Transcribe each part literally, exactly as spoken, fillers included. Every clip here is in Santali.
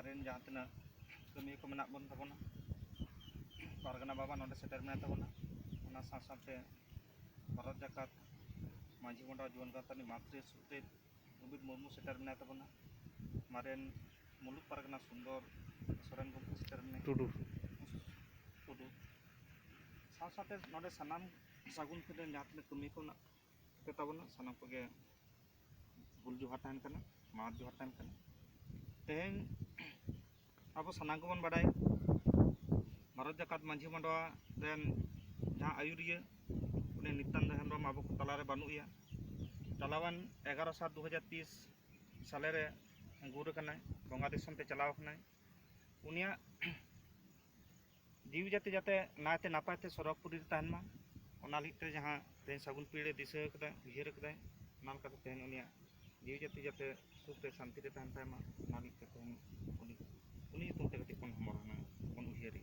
ᱨᱮᱱ ᱡᱟᱦᱟᱸ ᱛᱤᱱᱟᱹᱜ ᱠᱟᱹᱢᱤᱭᱟᱹ ᱠᱚ ᱢᱮᱱᱟᱜ ᱵᱚᱱ ᱛᱟᱵᱚᱱᱟ, ᱯᱟᱨᱜᱟᱱᱟ ᱵᱟᱵᱟ ᱱᱚᱰᱮ ᱥᱮᱴᱮᱨ ᱢᱮᱱᱟᱭ ᱛᱟᱵᱚᱱᱟ, ᱚᱱᱟ ᱥᱟᱶ ᱥᱟᱶᱛᱮ ᱵᱷᱟᱨᱚᱛ ᱡᱟᱠᱟᱛ ᱢᱟᱹᱡᱷᱤ ᱢᱟᱰᱣᱟ ᱡᱩᱣᱟᱹᱱ ᱜᱟᱶᱛᱟ ᱨᱤᱱᱤᱡ ᱢᱟᱛᱨᱤ ᱥᱩᱛᱨᱮᱛ ᱚᱢᱤᱛ ᱢᱩᱨᱢᱩ ᱥᱮᱴᱮᱨ ᱢᱮᱱᱟᱭ ᱛᱟᱵᱚᱱᱟ, ᱢᱟᱨᱮᱱ ᱢᱩᱞᱩᱠ ᱯᱟᱨᱜᱟᱱᱟ ᱥᱩᱱᱫᱚᱨ ᱥᱚᱨᱮᱱ ᱜᱚᱢᱠᱮ ᱥᱮᱴᱮᱨ ᱢᱮᱱᱟᱭ ᱴᱩᱰᱩ᱾ ᱴᱩᱰᱩ, ᱥᱟᱶ ᱥᱟᱶᱛᱮ ᱱᱚᱰᱮ ᱥᱟᱱᱟᱢ ᱥᱟᱹᱜᱩᱱ ᱯᱷᱤᱨ ᱨᱮᱱ ᱡᱟᱦᱟᱸ ᱛᱤᱱᱟᱹᱜ ᱠᱟᱹᱢᱤᱭᱟᱹ ᱠᱚ ᱢᱮᱱᱟᱜ ᱠᱚ ᱛᱟᱵᱚᱱᱟ, ᱥᱟᱱᱟᱢ ᱠᱚᱜᱮ ᱦᱩᱞ ᱡᱚᱦᱟᱨ ᱛᱟᱦᱮᱱ ᱠᱟᱱᱟ, ᱢᱟᱱᱚᱛ ᱡᱚᱦᱟᱨ ᱛᱟᱦᱮᱱ ᱠᱟᱱᱟ᱾ ᱛᱮᱦᱮᱧ ᱟᱵᱚ ᱥᱟᱱᱟᱢ ᱠᱚᱵᱚᱱ ᱵᱟᱰᱟᱭ, ᱵᱷᱟᱨᱚᱛ ᱡᱟᱠᱟᱛ ᱢᱟᱹᱡᱷᱤ ᱢᱟᱰᱣᱟ ᱨᱮᱱ ᱡᱟᱦᱟᱸ ᱟᱹᱭᱩᱨᱤᱭᱟᱹ, ᱩᱱᱤ ᱱᱤᱛᱟᱱᱫᱚ ᱦᱮᱢᱵᱨᱚᱢ ᱟᱵᱚ ᱠᱚ ᱛᱟᱞᱟᱨᱮ ᱵᱟᱹᱱᱩᱜ ᱮᱭᱟ᱾ ᱪᱟᱞᱟᱣᱮᱱ ᱮᱜᱟᱨᱚ ᱥᱟᱛ ᱫᱩ ᱦᱟᱡᱟᱨ ᱛᱮᱭᱤᱥ ᱥᱟᱞᱮ ᱨᱮ ᱜᱩᱨ ᱟᱠᱟᱱᱟᱭ, ᱵᱚᱸᱜᱟ ᱫᱤᱥᱚᱢ ᱛᱮ ᱪᱟᱞᱟᱣ ᱟᱠᱟᱱᱟᱭ᱾ ᱩᱱᱤᱭᱟᱜ ᱡᱤᱣᱤ ᱡᱟᱹᱛᱤ ᱡᱟᱛᱮ ᱱᱟᱭᱛᱮ ᱱᱟᱯᱟᱭ ᱛᱮ ᱥᱚᱨᱚᱜᱽᱯᱩᱨᱤ ᱨᱮ ᱛᱟᱦᱮᱱ ᱢᱟ, ᱚᱱᱟ ᱞᱟᱹᱜᱤᱫ ᱛᱮ ᱡᱟᱦᱟᱸ ᱛᱮᱦᱮᱧ ᱥᱟᱹᱜᱩᱱ ᱯᱤᱲ ᱮ ᱫᱤᱥᱟᱹ ᱟᱠᱟᱫᱟ, ᱩᱭᱦᱟᱹᱨ ᱟᱠᱟᱫᱟᱭ, ᱚᱱᱟ ᱞᱮᱠᱟᱛᱮ ᱛᱮᱦᱮᱧ ᱩᱱᱤᱭᱟᱜ ᱡᱤᱣᱤ ᱡᱟᱹᱛᱤ ᱡᱟᱛᱮ ᱥᱩᱠ ᱨᱮ ᱥᱟᱱᱛᱤ ᱨᱮ ᱛᱟᱦᱮᱱ ᱛᱟᱭ ᱢᱟ, ᱚᱱᱟ ᱞᱟᱹᱜᱤᱫ ᱛᱮ ᱛᱮᱦᱮᱧ ᱩᱱᱤ, ᱩᱱᱤ ᱧᱩᱛᱩᱢ ᱛᱮ ᱠᱟᱹᱴᱤᱡ ᱵᱚᱱ ᱦᱚᱢᱚᱨ ᱟᱱᱟ, ᱵᱚᱱ ᱩᱭᱦᱟᱹᱨᱮ᱾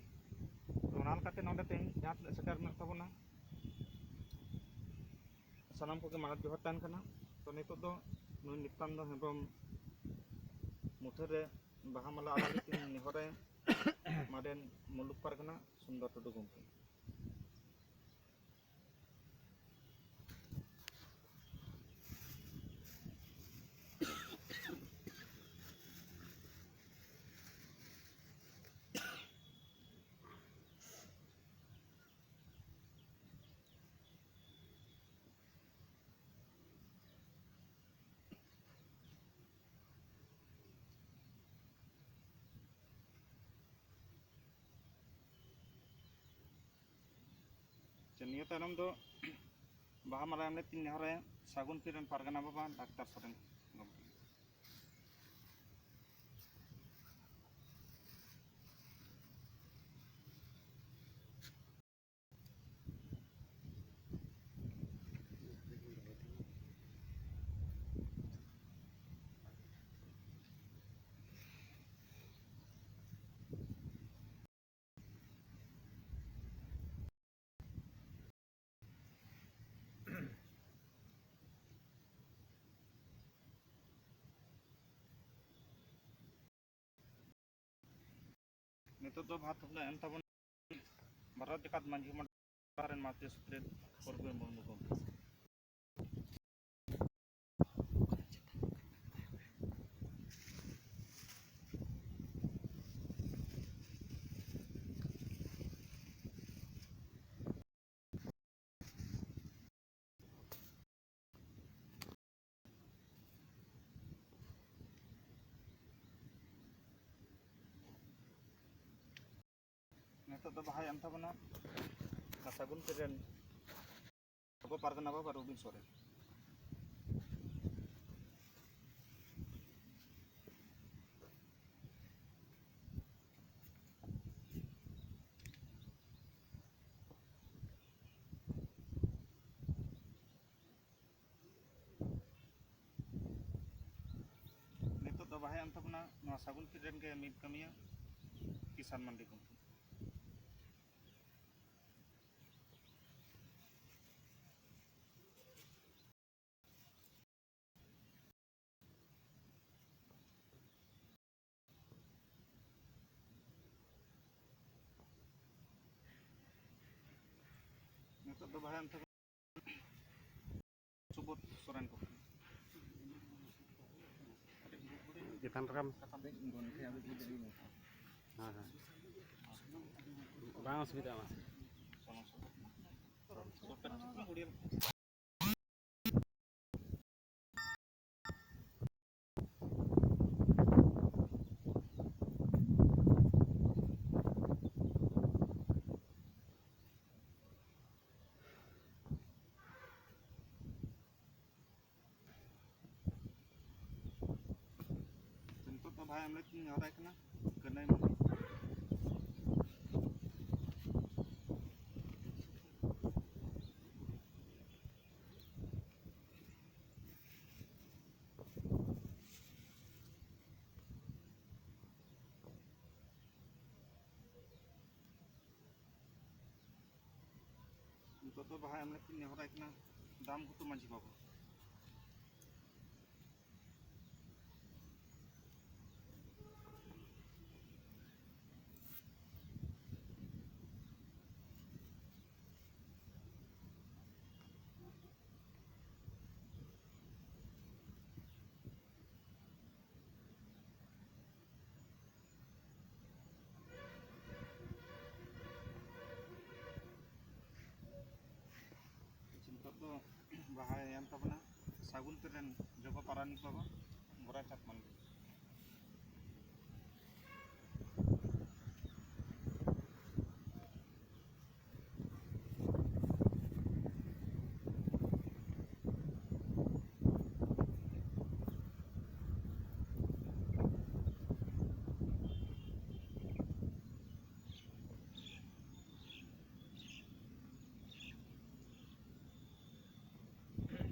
ᱛᱚ, ᱚᱱᱟ ᱞᱮᱠᱟᱛᱮ ᱱᱚᱰᱮ ᱛᱮᱦᱮᱧ ᱡᱟᱦᱟᱸ ᱛᱤᱱᱟᱹᱜ ᱥᱮᱴᱮᱨ ᱢᱮᱱᱟᱜ ᱛᱟᱵᱚᱱᱟ, ᱥᱟᱱᱟᱢ ᱠᱚᱜᱮ ᱢᱟᱱᱚᱛ ᱡᱚᱦᱟᱨ ᱛᱟᱦᱮᱱ ᱠᱟᱱᱟ᱾ ᱛᱚ, ᱱᱤᱛᱚᱜ ᱫᱚ ᱱᱩᱭ ᱱᱤᱛᱟᱱᱫᱚ ᱦᱮᱢᱵᱨᱚᱢ ᱢᱩᱴᱷᱟᱹᱱ ᱨᱮ ᱵᱟᱦᱟ ᱢᱟᱞᱟ ᱟᱨᱟᱣ ᱞᱟᱹᱜᱤᱫ ᱤᱧ ᱱᱮᱦᱚᱨᱟᱭᱟ ᱢᱟᱨᱮᱱ ᱢᱩᱞᱩᱠ ᱯᱟᱨᱜᱟᱱᱟ ᱥᱩᱱᱫᱚᱨ ᱴᱩᱰᱩ ᱜᱚᱢᱠᱮ᱾ ᱟᱪᱪᱷᱟ, ᱱᱤᱭᱟᱹ ᱛᱟᱭᱱᱚᱢ ᱫᱚ ᱵᱟᱦᱟ ᱢᱟᱞᱟ ᱮᱢ ᱞᱟᱹᱜᱤᱫ ᱤᱧ ᱱᱮᱦᱚᱨᱟᱭᱟ ᱥᱟᱹᱜᱩᱱ ᱯᱤᱲ ᱨᱮᱱ ᱯᱟᱨᱜᱟᱱᱟ ᱵᱟᱵᱟ ᱰᱟᱠᱛᱟᱨ ᱥᱚᱨᱮᱱ ᱜᱚᱢᱠᱮ᱾ ᱱᱤᱛᱚᱜ ᱫᱚ ᱵᱷᱟᱨ ᱛᱷᱚᱯᱱᱟ ᱮᱢ ᱛᱟᱵᱚᱱ ᱵᱷᱟᱨᱚᱛ ᱡᱟᱠᱟᱛ ᱢᱟᱹᱡᱷᱤ ᱢᱚᱸᱰᱚᱞ ᱨᱮᱱ ᱢᱟᱹᱡᱷᱤ ᱥᱩᱛᱨᱮᱛ ᱯᱚᱨᱵᱤᱱ ᱢᱩᱨᱢᱩ ᱜᱚᱢᱠᱮ᱾ ᱱᱤᱛᱚᱜ ᱫᱚ ᱵᱟᱦᱟᱭ ᱮᱢ ᱛᱟᱵᱚᱱᱟ ᱥᱟᱹᱜᱩᱱ ᱯᱮ ᱨᱮᱱ ᱟᱵᱚ ᱯᱟᱨᱜᱟᱱᱟ ᱵᱟᱵᱟ ᱨᱚᱵᱤᱱ ᱥᱚᱨᱮᱱ᱾ ᱱᱤᱛᱚᱜ ᱫᱚ ᱵᱟᱦᱟᱭ ᱮᱢ ᱛᱟᱵᱚᱱᱟ ᱱᱚᱣᱟ ᱥᱟᱹᱜᱩᱱ ᱯᱤᱲ ᱨᱮᱱ ᱜᱮ ᱢᱤᱫ ᱠᱟᱹᱢᱤᱭᱟᱹ ᱠᱤᱥᱟᱱ ᱢᱟᱱᱰᱤ ᱠᱷᱚᱱ᱾ ᱱᱤᱛᱚᱜ ᱫᱚ ᱵᱟᱦᱟᱭ ᱮᱢ ᱛᱟᱵᱚᱱᱟ ᱥᱩᱵᱳᱫᱷ ᱥᱚᱨᱮᱱ ᱠᱚ᱾ ᱪᱮᱛᱟᱱ ᱨᱟᱠᱟᱵ᱾ ᱦᱮᱸ, ᱦᱮᱸ᱾ ᱵᱟᱝ ᱚᱥᱩᱵᱤᱫᱷᱟ, ᱵᱟᱝ᱾ ᱱᱤᱛᱚᱜ ᱫᱚ ᱵᱟᱦᱟ ᱮᱢ ᱞᱟᱹᱜᱤᱫ ᱤᱧ ᱱᱮᱦᱚᱨᱟᱭ ᱠᱟᱱᱟ, ᱠᱟᱹᱱᱟᱹᱭ ᱢᱟᱹᱡᱷᱤ᱾ ᱱᱤᱛᱚᱜ ᱫᱚ ᱵᱟᱦᱟ ᱮᱢ ᱞᱟᱹᱜᱤᱫ ᱤᱧ ᱱᱮᱦᱚᱨᱟᱭ ᱠᱟᱱᱟ ᱫᱟᱢ ᱜᱷᱩᱴᱩ ᱢᱟᱹᱡᱷᱤ ᱵᱟᱵᱟ᱾ ᱵᱟᱦᱟᱭ ᱮᱢ ᱛᱟᱵᱚᱱᱟ ᱥᱟᱹᱜᱩᱱ ᱯᱤᱲ ᱨᱮᱱ ᱡᱚᱜᱚ ᱯᱟᱨᱟᱱᱤᱠ ᱵᱟᱵᱟ ᱜᱚᱨᱟᱪᱟᱸᱫᱽ ᱢᱟᱱᱰᱤ᱾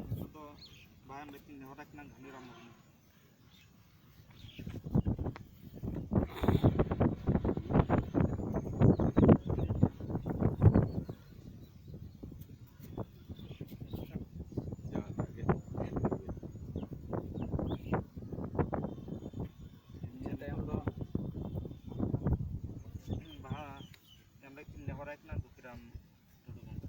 ᱱᱤᱛᱚᱜ ᱫᱚ ᱵᱟᱭᱟᱢ ᱞᱟᱹᱜᱤᱫ ᱱᱮᱦᱚᱨ ᱟᱠᱟᱱᱟ ᱜᱷᱟᱱᱤᱨᱟᱢ ᱢᱩᱨᱢᱩ᱾ ᱤᱱᱟᱹ ᱛᱟᱭᱚᱢ ᱫᱚ ᱵᱟᱦᱟ ᱮᱢ ᱞᱟᱹᱜᱤᱫ ᱤᱧ ᱱᱮᱦᱚᱨᱟᱭ ᱠᱟᱱᱟ ᱫᱩᱠᱷᱤᱨᱟᱢ ᱴᱩᱰᱩ ᱜᱚᱢᱠᱮ᱾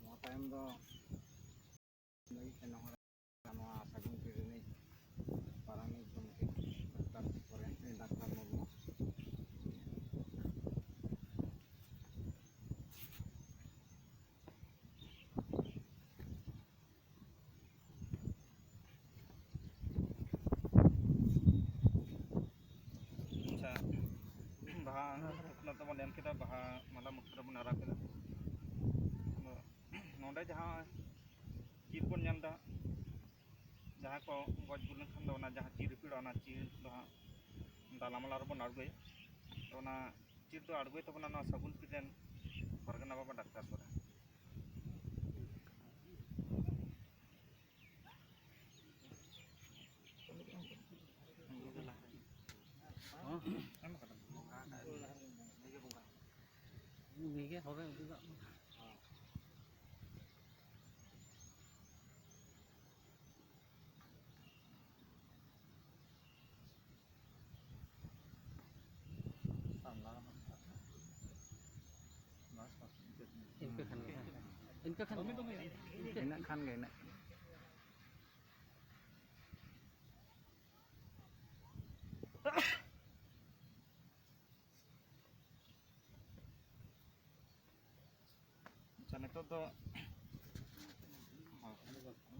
ᱱᱚᱣᱟ ᱛᱟᱭᱚᱢ ᱫᱚ ᱞᱟᱹᱜᱤᱫ ᱛᱮ ᱱᱚᱣᱟ ᱥᱟᱹᱜᱩᱱ ᱯᱤᱲ ᱨᱤᱱᱤᱡ ᱯᱟᱨᱟᱱᱤᱠ ᱜᱚᱢᱠᱮ ᱰᱟᱠᱛᱟᱨ ᱥᱚᱨᱮᱱ, ᱰᱟᱠᱛᱟᱨ ᱢᱩᱨᱢᱩ᱾ ᱟᱪᱪᱷᱟ, ᱵᱟᱦᱟ ᱛᱷᱩᱯᱱᱟᱹ ᱛᱮᱵᱚᱱ ᱮᱢ ᱠᱮᱫᱟ, ᱵᱟᱦᱟ ᱢᱟᱞᱟ ᱢᱩᱴᱷᱟᱹᱱ ᱨᱮᱵᱚᱱ ᱟᱨᱟᱣ ᱠᱮᱫᱟ᱾ ᱟᱫᱚ ᱱᱚᱰᱮ ᱡᱟᱦᱟᱸ ᱪᱤᱨ ᱵᱚᱱ ᱧᱮᱞ ᱮᱫᱟ, ᱡᱟᱦᱟᱸᱭ ᱠᱚ ᱜᱚᱡ ᱜᱩᱨ ᱞᱮᱱᱠᱷᱟᱱ ᱫᱚ ᱚᱱᱟ ᱡᱟᱦᱟᱸ ᱪᱤᱨ ᱦᱤᱯᱤᱲᱚᱜᱼᱟ, ᱚᱱᱟ ᱪᱤᱨ ᱫᱚ ᱦᱟᱸᱜ ᱫᱟᱞᱟᱢᱟᱞᱟ ᱨᱮᱵᱚᱱ ᱟᱬᱜᱚᱭᱟ᱾ ᱛᱚ ᱚᱱᱟ ᱪᱤᱨ ᱫᱚ ᱟᱬᱜᱚᱭ ᱛᱟᱵᱚᱱᱟ ᱱᱚᱣᱟ ᱥᱟᱹᱜᱩᱱ ᱯᱤᱲ ᱨᱮᱱ ᱯᱟᱨᱜᱟᱱᱟ ᱵᱟᱵᱟ ᱰᱟᱠᱛᱟᱨ ᱥᱚᱨᱮᱱ᱾ ᱩᱱᱤᱜᱮ ᱦᱚᱨᱮ ᱩᱫᱩᱜᱟᱜ ᱢᱮ᱾ ᱤᱱᱠᱟᱹ ᱠᱷᱟᱱ ᱜᱮ᱾ ᱤᱱᱠᱟᱹ ᱠᱷᱟᱱ ᱜᱮ᱾ ᱤᱱᱟᱹᱜ ᱠᱷᱟᱱ ᱜᱮ, ᱤᱱᱟᱹᱜ ᱠᱷᱟᱱ ᱜᱮ᱾ ᱟᱪᱪᱷᱟ, ᱱᱤᱛᱚᱜ ᱫᱚ, ᱦᱳᱭ,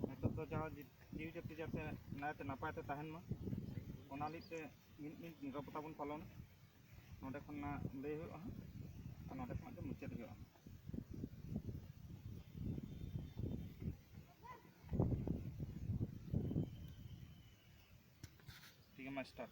ᱱᱤᱛᱚᱜ ᱫᱚ ᱡᱟᱦᱟᱸ ᱡᱤ-, ᱡᱤᱣᱤ ᱡᱟᱹᱛᱤ ᱡᱟᱛᱮ ᱱᱟᱭᱛᱮ ᱱᱟᱯᱟᱭ ᱛᱮ ᱛᱟᱦᱮᱱ ᱢᱟ, ᱚᱱᱟ ᱞᱟᱹᱜᱤᱫ ᱛᱮ ᱢᱤᱫ ᱢᱤᱫ ᱱᱤᱨᱚᱵᱚᱛᱟ ᱵᱚᱱ ᱯᱟᱞᱚᱱᱟ᱾ ᱱᱚᱸᱰᱮ ᱠᱷᱚᱱ ᱞᱟᱹᱭ ᱦᱩᱭᱩᱜᱼᱟ ᱦᱟᱸᱜ, ᱟᱨ ᱱᱚᱸᱰᱮ ᱠᱷᱚᱱᱟᱜ ᱜᱮ ᱢᱩᱪᱟᱹᱫ ᱦᱩᱭᱩᱜᱼᱟ᱾ ᱴᱷᱤᱠ ᱜᱮᱭᱟ, ᱢᱟ start᱾